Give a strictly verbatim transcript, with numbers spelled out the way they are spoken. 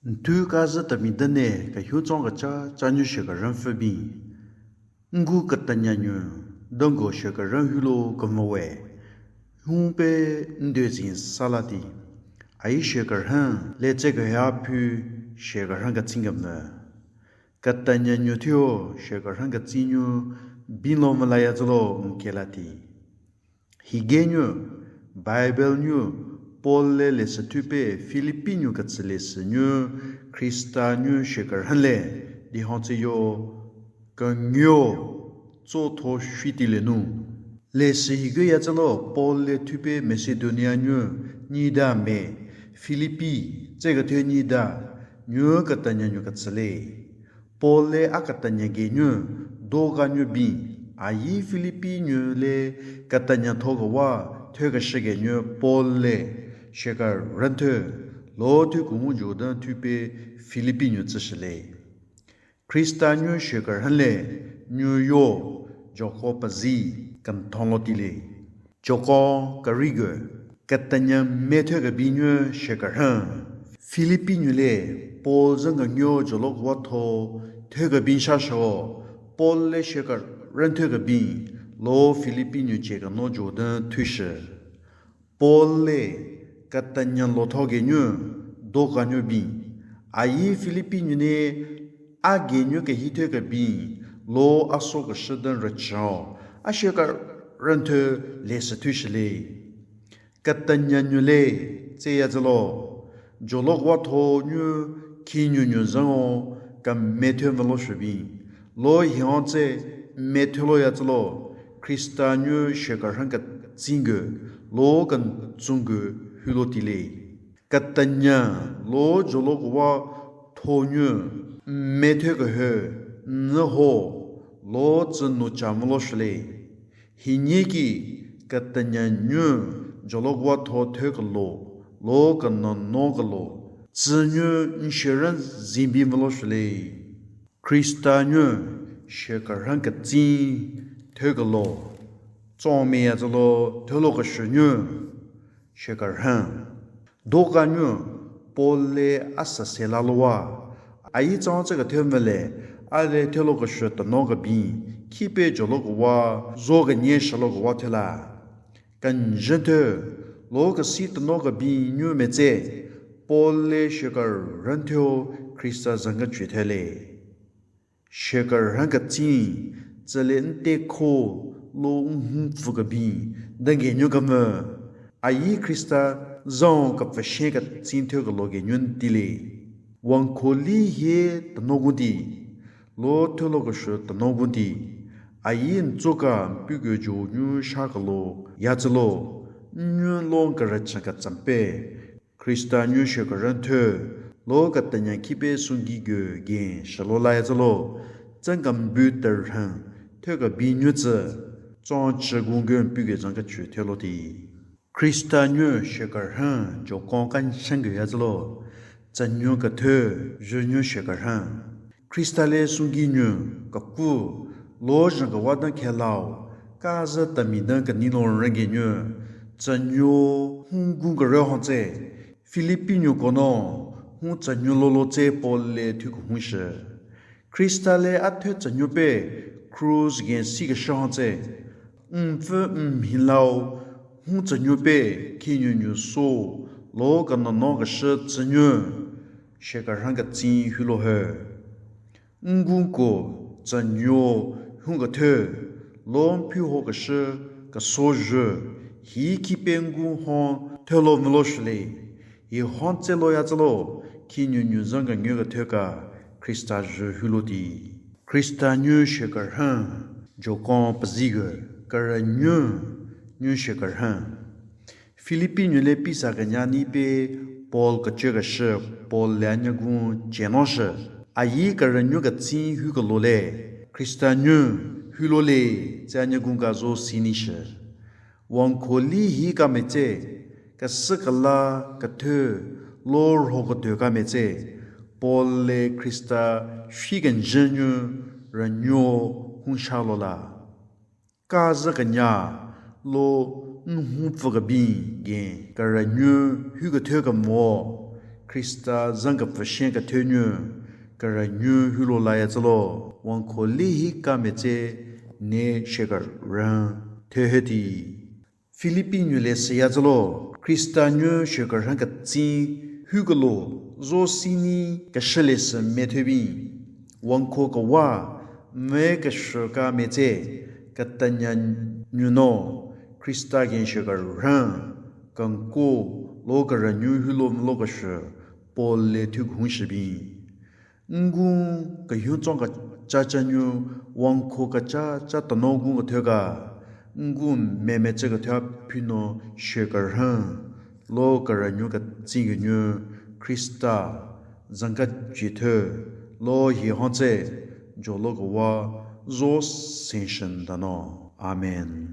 Nthu kazü temi dene kehyu tsong kecha chanyu shükerhen pfü bin. Ngu ketenya nyu, dengo shükerhen hyu lo kemvowe. Hyu pe ndezin salati. Ayi shükerhen le tse keya phu shükerhen ketsin kemvü. Ketenya nyu thio shükerhen ketsin nyu bin lo melaya zülo nkelati. Hige nyu, Bible nyu, Paul le lesü thupe Philippi nyu ketsü lesü nyu, Khrista nyu shükerhen le, di hon tse yo, kengyo, tso tho shwiti le nu. Lesü hige ya zülo, Paul le thupe Macedonia nyu, nyida me, Philippi, tse kethe nyida, nyu ketenya nyu ketsü le. Paul le a ketenya ge nyu, doka nyu bin, ayi Philippi nyu le ketenya tho kewa, thü keshü ge nyu Paul le, shükerhen thü, lo thü kumu Jordan thupe Philippi nyu tsü shü le. Khrista nyu shükerhen le, nyu yo, joko pezi, kenthon lo ti le. Joko keri gü, ketenya me thü kebin nyu shükerhen. Philippi nyu le, Paul zengü nyo jolo kewa tho, thü kebin sha sho, Paul le shükerhen thü kebin, lo Philippi nyu che keno Jordan thushü. Paul le, ketenya lo tho ge nyu, doka nyu bin, ayi Philippi nyu ne, a ge nyu kehi thü kebin, lo aso keshü den rechon, a shükerhen thü lesü thushü le. Ketenya nyu le, tse ya zülo. Jolo kewa tho nyu, khi nyu nyu zan o, keme thü mvelo shü bin. Lo hion tse, me thü lo ya zülo. Khrista nyu shükerhen ketsin gü, lo kentsung gü hyu lo ti le. Ketenya, lo jolo kewa tho nyu, me thü kehü, nü ho, lo tsü nu cha mvelo shü le. Hi nyi ki, ketenya nyu, jolo kewa tho thü kelo, lo kenono kelo, tsü nyu nshüren zinbin mvelo shü le. Khrista nyu, shükerhen ketsin, thü kelo, tsong me ya zülo, thü lo keshü nyu, shükerhen. Doka nyu, Paul le a sü se la lo wa. Ayi tsang tse kethe mvü le, a le thü lo keshü teno kebin, khipe jolo kewa, zo kenye shü lo kewa thü la. Kenjen thü, lo kesi teno kebin nyu metse, Paul le shükerhen thü Khrista zengü chü thü le. Shükerhen ketsin, tsü le nte kho lo nhun pfü kebin, den ge nyu kemvü. Ayi Khrista zan kepfü shen ketsin thü kelo ge nyu nti le. Wangkho li hie teno gun ti, lo thü lo keshü teno gun ti, ayi ntsoka mpu gü jo nyu sha kelo, ya zülo, nyu lo kerüchen ketsen pe. Khrista nyu shükerhen thü, lo ketenya khipe sungi gü gen shü lo la ya zülo, tsengkembu terhen, thü kebin nyu tsü, tsong chü gun gü mpu gü zan kechü thü lo ti. Khrista nyu shükerhen jokon kenshen gü ya zülo, tsünyu kethü, jünyu shükerhen. Khrista le sungi nyu, keku, lo zhen kewa den khe lao, kazü temi den keni lo ren ge nyu, tsünyu, hung gun kerü hon tse, Philippi nyu kono, hung tsünyu lo lo tse Paul le thü kehun shü. Khrista le a thü tsünyu pe, krus gen si keshü hon tse, n pfü n mhi lao, hung tsünyu pe, khi nyu nyu so, lo kenono keshü tsünyu, shükerhen ketsin hyu lo hü. N gun ko, tsünyu, hung kethü, lo n phu ho keshü, keso jü, hi khipe n gun hon, thü lo mvü lo shü le. Hi hon tse lo ya zülo, khi nyu nyu zan kenyu kethü ka, Khrista jü hyu lo ti. Khrista nyu shükerhen, jokon pezi gü, kerü nyu, nyu shükerhen. Philippi nyu le pisa kenya ni pe Paul kecü keshü, Paul le anyagun ceno shü. Ayi kerü nyu ketsin hyu kelo le, Khrista nyu hyu lo le, tse anyagun ka zo si ni shü. Wangkho li hi ka metse, kesü kela kethü lo rho kethü ka metse, Paul le Khrista shi kenjün nyu rünyo hung sha lo la. Kazü kenya lo n hung pfü kebin gen kerü nyu hyu kethü kemo, Khrista zan kepfüshen kethenyu, kerünyu hyu lo la ya tsülo, wanko li hi ka metse ne shükerhün thehüti. Filipi nyu le sü ya tsülo, Khrista nyu shükerhün ketsin hyu kelo, zo sini keshü le sü methebin. Wanko kewa, me keshü ka metse, ketanya nyu no, Khrista gen shükerhün, kenko, lo kerünyu hyu lo mlo keshü, Paul le thu kehun shübin. N gun keyhun tsong kecha cha nyu, wanko kecha cha teno gun kethyu ka, n gun meme tsü kethyu phi no shükerhün, lo kerünyu ketsin kenyu Khrista zan ka jithe, lo hi hon tsü jolo kewa zo senshen dano. Amen.